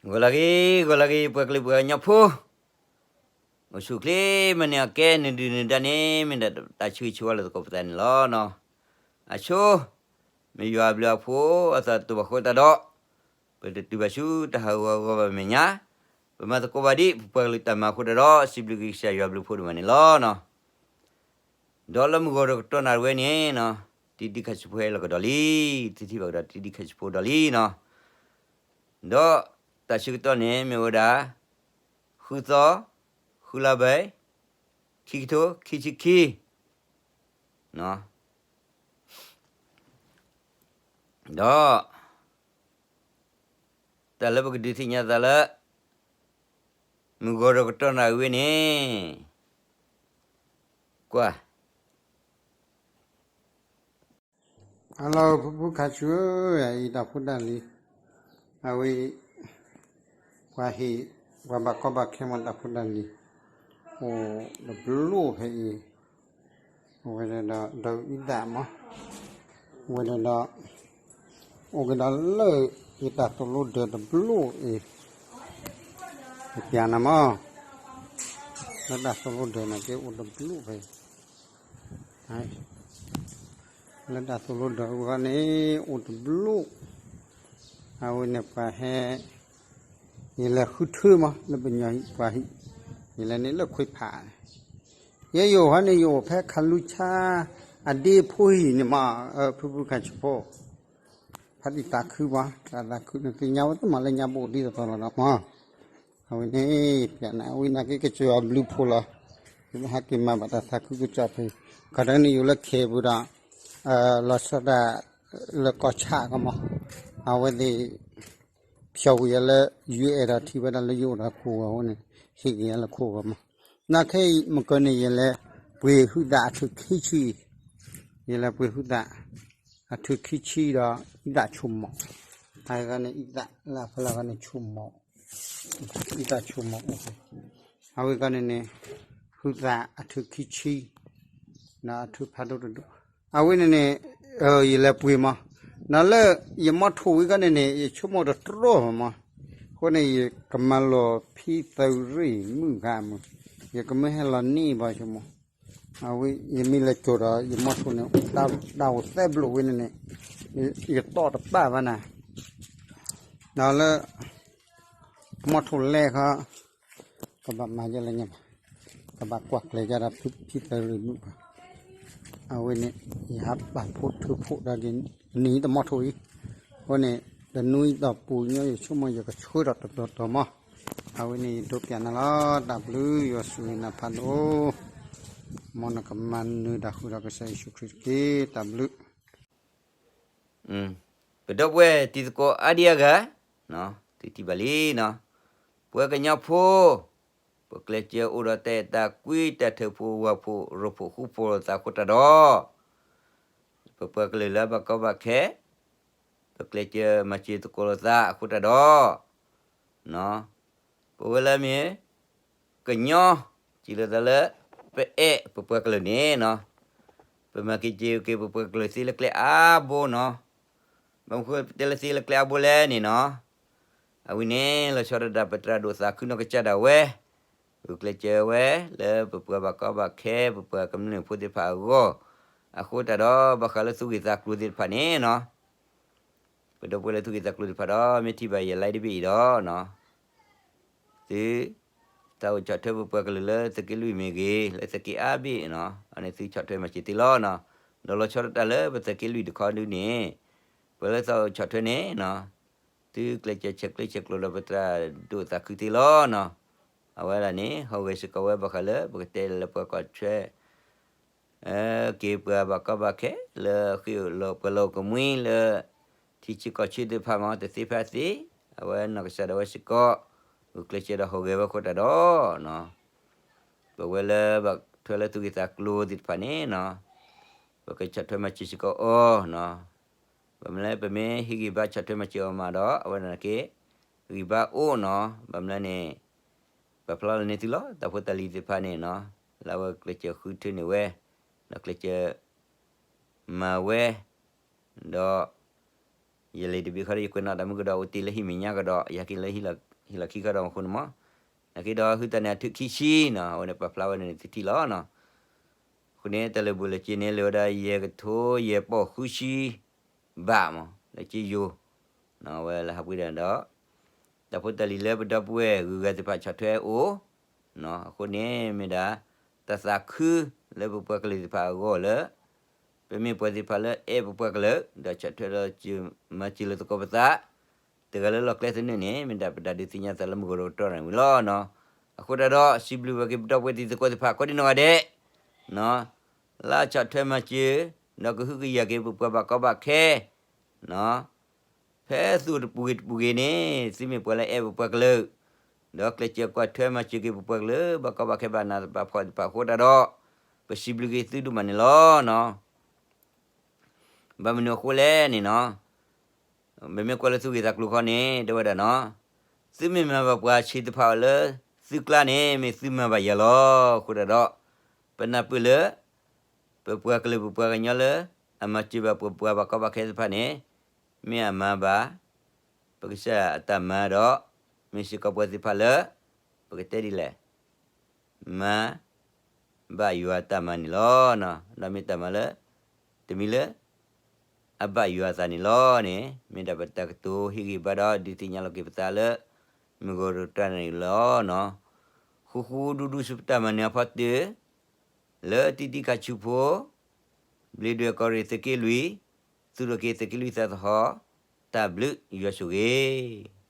ဂီၤလၢအဂ့ၤ ဂီၤလၢအဂ့ၤ ပှၤကလုာ်ပှၤကညီဖိ, အိၣ်ဆူၣ်အိၣ်ချ့မၤန့ၢ်အီၤကဲ နဒုၣ်နဒါန့ၣ် မ့ၢ်ဒၣ်တၢ်ဆၢဂ့ၤဆၢဝါလၢသကိးပသးန့ၣ်လီၤ. အဆိ မ့ၢ်ယွၤအဘျုးအဖှိၣ်အသးတဘၣ်ဃိတၢ်ဒီး ပတတုၤဘၣ်ဆူတၢ်ဟးဂီၤဂီၤဘၣ်မဲာ်ညါ, ပမၤသကိးဘၣ်ဒ်ပပှၤကလုာ်တၢ်မၤအဃိတၢ်ဒီး စံးဘျုးက့ၤကစၢ်ယွၤဘျုးဖှိၣ်ဒိၣ်မးန့ၣ်လီၤ. ဒီးလၢမုၢ်ဂီၤတကတီၢ်နၣ်ရံၣ်ဝဲန့ၣ်, တံဒံခါဆံးဖိဟဲလီၤကဒီးလံ, တထံၣ်ဘၣ်ကဒီးတံဒံခါဆံးဖိဒီးလံနီၤ. ဒီးတၢ်ဆၢကတီၢ်န့ၣ် မ့ၢ်ဝဲဒၣ် ဃုသီ, ဃုလါဘဲ, ခံကထိခံဆံခံ, ဒီး တၢ်လၢပကဒုးသ့ၣ်ညါသးလၢ မုၢ်ဂီၤတကတီၢ်နၣ်ရံၣ်ဝဲန့ၣ်, ကွၢ် Hello ဖုဖုခါဆူဧၢ, အံၤတၢ်ဖိတၢ်လံၤ, အဝဲ ပှၤဟ့ၣ် ပှၤဘၣ်ကီဘၣ်ခဲမးတၢ်ဖိတၢ်လံၤ, အိၣ်တဘျုးဖဲအံၤ, အဝဲဒၣ်ဒီး ဒီးအံသၣ်မး, အဝဲဒၣ်ဒီး အိၣ်ကဒီးလၢ ယတၢ်သိၣ်လိဒၢးတဘျုးအံၤ, ယပျးနၤမး, လၢတၢ်သိၣ်လိဒၢးန့ၣ်က့အိၣ်တဘျုးဖဲ လၢတၢ်သိၣ်လိဒၢးအဂီၢ်န့ၣ် အိၣ်တဘျုး, အဝဲန့ၣ်ပှၤဟဲ, ယလဲၤဃုထၢမး လၢပညီဟံၣ်ပှၤဟံၣ်, ယလဲၤန့ၣ်လၢခွ့ဖး, ယဲယအိၣ်ဟီန့ၣ် ယအိၣ်ဖဲခလူဆါ အဒ့ဖိဟံၣ်န့ၣ်မး, ဖုဖုခါဆူဖိ ဖါတံၢ်သးခုမး, တၢ်သးခုန့ၣ် သ့ၣ်ညါဝဲတမးလၢညါဘိၣ်ဒ်သိးသိးလီၤဒီးမး, အဝဲန့ၣ် ယပျးနၤ အဝဲန့ၣ်က့ကစၢ်ယွၤဘျုးဖှိၣ်လီၤ, ယမ့ၢ်ဟဲက့ၤမၤဘၣ်တၢ်သးခုကစီၣ်ဖဲ, ခီတၢ်န့ၣ်ယိၤလၢခဲပူၤဒီး, လီၤဆီဒၣ်, လၢကီၢ်ဆၣ်ကမး, အဝဲသ့ၣ်, ဖျီဝံၤယၤလၢ ယွၤအဲၣ်ဒိးထံၣ်ဝဲဒၣ်လၢယအိၣ်ဒီးခိၣ်ဂီၤအဃိန့ၣ်, ဟ့ၣ်က့ၤယၤလၢခိၣ်ဂီၤမး, နာ်ခဲအံၤမကၢန့ၣ် ယလဲၤပှ့ၤဟုသၣ်အထုးခံဆံ, ယလဲၤပှ့ၤဟုသၣ် အထုးခံဆံဒီး အံသၣ်ဆိကမိၣ်, အဂၤန့ၣ်အံသၣ်လၢအဖီလာ်ဂၤန့ၣ်ဆိကမိၣ်, အံသၣ်ဆိကမိၣ်အိၣ်ဖဲ, အဝဲဂၤန့ၣ်န့ၣ်, ဟုသၣ်အထုးခံဆံ, ဒီးအထုးဖးဒိၣ်တဒိၣ်, အဝဲန့ၣ်န့ၣ်, ယလဲၤပှ့ၤမး, ဒီးလၢယမီထိၣ်ဝံၤဂၤန့ၣ်န့ၣ် ယဆိကမိၣ်တတြီၢ်မး, အဃိန့ၣ် ယကမၤလီၤဖံသရ့ၣ်မုၣ်ဂၤမး, ယကမ့ၢ်ဟဲလီၤန့ၢ်ဘၣ်ဆိကမိၣ် အဝဲယမ့ၢ်လဲၤစိာ်ဒီး ယမီထိၣ်န့ၣ် တၢ်အိၣ်သဲဘျိးဝဲန့ၣ်န့ၣ်, ယတီၢ်တပာ်ဘၣ်နၤ, ဒီးလၢ မီထိၣ်လဲၣ်ခီ, ကဘၣ်မၤယဲလဲၣ်ညါဘၣ်, ကဘၣ်ကွၢ်ကျဲၤယၤဒီးဖံသရ့ၣ်မုၣ်ဘၣ်, အဝဲန့ၣ် ယဟးပာ်ဖှိၣ်ထုးဖှိၣ်ဒီး နံၤတမီထိၣ်အံၤ, အဃိန့ၣ် တနွံအံၤဒီးပူၤညီ ယဆိကမိၣ်ယကဆှၢဒီးတတီၤတီၤမး, အဝဲန့ၣ်ယဒိးပျးနၤလီၤ, တၢ်ဘျုးယွၤဆိၣ်ဂ့ၤနၤဖးဒိၣ်, မ်နကမၤနၢၤတၢ်ဃုာ်ဒီးကစၢ်ယ့ၣ်ၡူးခရံာ်တက့ၢ်, တၢ်ဘျုး ပဒီပုၢ်ဝဲၢ်တံၤသကိးအါဒံအါဂၤ, သုထံၣ်ဘၣ်လံနီၤ, ပှၤကညီဖိ, ပကျဲးစၢးအိၣ်ဒီးတၢ်အဲၣ်တၢ်ကွံ တၢ်ထၢၣ်ဖှိၣ်ဝၣ်ဖှိၣ် ရိဖှိၣ်ဃူဖိးလိာ်သးအဃိတၢ်ဒီး, ပပှၤကလုာ်လၢဘၣ်ကီဘၣ်ခဲ, ပကျဲးစၢးမၤစၢၤသကိးလိာ်သးအဃိတၢ်ဒီး ပဝဲလၢမ့ၢ် ကညီ, စံးလိာ်သးလၢ ပအဲၣ်ပပှၤကလုာ်န့ၣ်နီၤ, ပမၤက့ၤစ့ၤက့ၤပပှၤကလုာ်သ့လၢကျဲအါဘိနီၤ, ဘၣ်မနုၤဃိပတဲလၢသ့လၢကျဲအါဘိလဲၣ်န့ၣ်နီၤ, အဝဲန့ၣ် လီၤဆီဒၣ်တၢ်ပသရၣ်ဒိၣ်သးခုနီၢ်ကစၢ်ဒၣ်ဝဲ, ဂုာ်ကျဲးစၢးဝဲလၢပပှၤဘၣ်ကီဘၣ်ခဲ ပပှၤကမျၢၢ်ဖိသ့ၣ်တဖၣ်အဂီၢ်, အဃိတၢ်ဒီး ဘၣ်ဃးလၢသူၣ်ဂ့ၢ်သးကျိၤသ့ၣ်တဖၣ်န့ၣ်နီၤ ပဒီပုၢ်ဝဲၢ်လၢသူၣ်ဂ့ၢ်သးကျိၤသ့ၣ်တဖၣ်ဒီး မ့ၢ်ထံၣ်ဘၣ်ယ live တဘ့ၣ်အံၤဒီး, သု, တၢ်အိၣ်ဆီၣ်ထွဲပပှၤကလုာ်လၢသုးက့လွံၢ်မ့ၢ်ဂ့ၤ, လၢသုးက့အါဘ့ၣ်နီၤ, အန့ၣ်သုဆီၣ်ထွဲမၤစၢၤသ့လီၤနီၤ, ဒီးလီၤဆီဒၣ်တၢ်လၢပသုးက့လွံၢ်တခီဒုန့ၣ်, ပှၤလၢသးအိၣ်ဆီၣ်ထွဲန့ၣ်နီၤ, သုကျဲးစၢးဆဲးကျိးဆဲးကျိးဒီးပသရၣ်ဒိၣ်သးခုသ့လီၤနီၤ, အဝဲဒၣ်န့ၣ် ဟီၣ်ဂဲၤစ့ၢ်ကီးဝဲဘၣ်ဃးလၢ ပကတဲလၢပှၤကီၢ်ဆၢ က့ၤပှၤဘၣ်ကီဘၣ်ခဲ လၢဃ့ၢ်လီၤပှၤလီၤကမှံလၢ ထံဆၢကီၢ်ဆၢသ့ၣ်တဖၣ်မ့ၢ်တသ့ဖဲသ့, အဝဲနီၢ်ကစၢ်ဒၣ်ဝဲစ့ၢ်ကီး ဂုာ်ကျဲးစၢးဒီးဟီၣ်ဂဲၤဝဲအဃိတၢ်ဒီး, ပဝဲလၢဘၣ်ထွဲလၢသူၣ်ဂ့ၢ်သးကျိၤသ့ၣ်တဖၣ်န့ၣ်နီၤ, ပကဆီၣ်ထွဲမၤစၢၤစ့ၢ်ကီးအီၤနီၤ, ဘၣ်မနုၤလဲၣ် ပမ့ၢ်ဟ့ၣ်ဂံၢ်ဘါဆီၣ်ထွဲမၤစၢၤအီၤမးဒီး အဝဲဒၣ်န့ၣ်က့ ဂံၢ်ဘါအိၣ်နီၤ, ဘၣ်မနုၤလဲၣ်န့ၣ် ပာ်ဖျါလၢန့ၢ်သုလီၤ တၢ်ဖိတၢ်လံၤသ့ၣ်တဖၣ်န့ၣ်နီၤ, လၢအဝဲကျဲးစၢးဃုထၢန့ၢ်ဝဲ, ဒီးကျဲးစၢး မၤဝဲ, ဒီး ယလဲၤတဘ့ၣ်ဃီဒီး ယကွဲးနီၣ်တၢ်မုၢ်ကဒီး အိၣ်တ့ၢ်လၢဟံၣ်မဲာ်ညါကဒီး ယဟဲက့ၤလၢဟံၣ်လီၤ ဟ့ၣ်လီၤခံခီဒီးမူခိၣ်န့ၣ်မး, နာ်က့ဒီးဟုသးန့ၣ်အထုးခံဆံနီၤ, အဝဲန့ၣ်ပာ်ဖျါဝဲန့ၣ်န့ၣ်သုထံၣ်လီၤနီၤ. အဃိန့ၣ် တၢ်လၢာ်ဘူၣ်လၢာ်စ့န့ၣ် လဲၤဝဲဒၣ်ယဲၢ်ကထိယဲၢ်ပီၢ်ဃုဆံဘးမး လၢစ့ယိၤ, အဝဲလၢဟးပှ့ၤဒၣ်ဒီး တၢ်ဖိတၢ်လံၤလၢပဒီပုၢ်ဝဲၢ်ဂုၤဂၤသ့ၣ်တဖၣ်ဆီၣ်ထွဲအိၣ်, အဃိန့ၣ်မ့ၢ်ဒၣ် တၢ်သးခုလၢပပှၤကလုာ်သ့ၣ်တဖၣ်အဂီၢ်လၢ ပမ့ၢ်ပှၤသ့ၣ်တဖၣ်လၢအဲၣ်ပပှၤကလုာ် ဒီးဆီၣ်ထွဲလၢမၤစၢၤလၢသကိးပသး တဂၤလၢလီၢ်ကျဲသနၢၣ်န့ၣ် မ့ၢ်ဒၣ်ပတၢ်ဒုးသ့ၣ်ညါသးလၢမုၢ်ဂီၤဒီးကတီၢ်န့ၣ်ဝံၤလီၤနီၤ. အဃိတၢ်ဒီး စံးဘျုးဘၣ်က့ၤပဒီပုၢ်ဝဲၢ်တံၤသကိးသ့ၣ်တဖၣ် ကိးဒံနီၢ်ဂၤဒဲး လၢဆီၣ်ထွဲမၤစၢၤ ဒီးကဟုကယာ်က့ၤပပှၤဘၣ်ကီဘၣ်ခဲ ဖဲသုအိၣ်တပူၤဂ့ၤတပူၤဂ့ၤန့ၣ် သုမ့ၢ်ပှၤလၢအဲၣ်ပပှၤကလုာ် ဒီးကျဲးစၢးကွၢ်ထွဲမၤစၢၤက့ၤပပှၤကလုာ် ဘၣ်ကီဘၣ်ခဲဘၣ်နးဘၣ်ဖှီၣ်သ့ၣ်တဖၣ်အဃိတၢ်ဒီး ပစံးဘျုးက့ၤသုဒိၣ်မးန့ၣ်လီၤနီၤ. ဘၣ်မနုၤအဃိလဲၣ်န့ၣ်နီၤ, ပမ့ၢ်ကွၢ်လၢသုဂ့ၢ်သးကျိၤခီန့ၣ် တဲဝဲဒၣ်နီၤ, သုမ့ၢ်မၤဘၣ်ပှၤဆံးတဖၣ်အီၤလၢသုကျါန့ၣ် မ့ၢ်သုမၤဘၣ်ယၤလီၤ. အဃိတၢ်ဒီး ပနၢ်ပၢၢ်လၢ ပပှၤကလုာ်ပပှၤကညီလၢ အမၤစၢၤဘၣ်ပပှၤဘၣ်ကီဘၣ်ခဲသ့ၣ်တဖၣ်န့ၣ် မ့ၢ်အမၤဘၣ် ပကစၢ်အတၢ်မၤဒီး မ့ၢ်စ့ၢ်ကီးပှၤသ့ၣ်တဖၣ်လၢ ပကတဲဒ်လဲၣ် မၤဘၣ်ယွၤတၢ်မၤန့ၣ်လီၤ. ဒီးမ့ၢ်တၢ်မၤလၢ တမံၤလၢ အဘၣ်ယွၤအသးန့ၣ်လီၤန့ၣ် မ့ၢ်ဒၣ်ပတၢ်ကတိၤဟ့ၣ်ဂံၢ်ဘါဒီးဒုးသ့ၣ်ညါလီၤက့ၤပသးလၢ မုၢ်ဂီၤတကတီၢ်န့ၣ်လီၤနီၤ. ဃူဃူဒူဒူဆူပတၢ်မၤနၢၤအဖီတၢၢ် လၢတံတံခါဆူဖိ ဘျ့ဒွဲၣ်ကီၢ်ရ့ၣ်သုးက့လွံၢ် သူၣ်ထီၣ်က့ၤသုးက့လွံၢ်သးသဟီၣ် တၢ်ဘျုးယွၤဆိၣ်ဂ့ၤ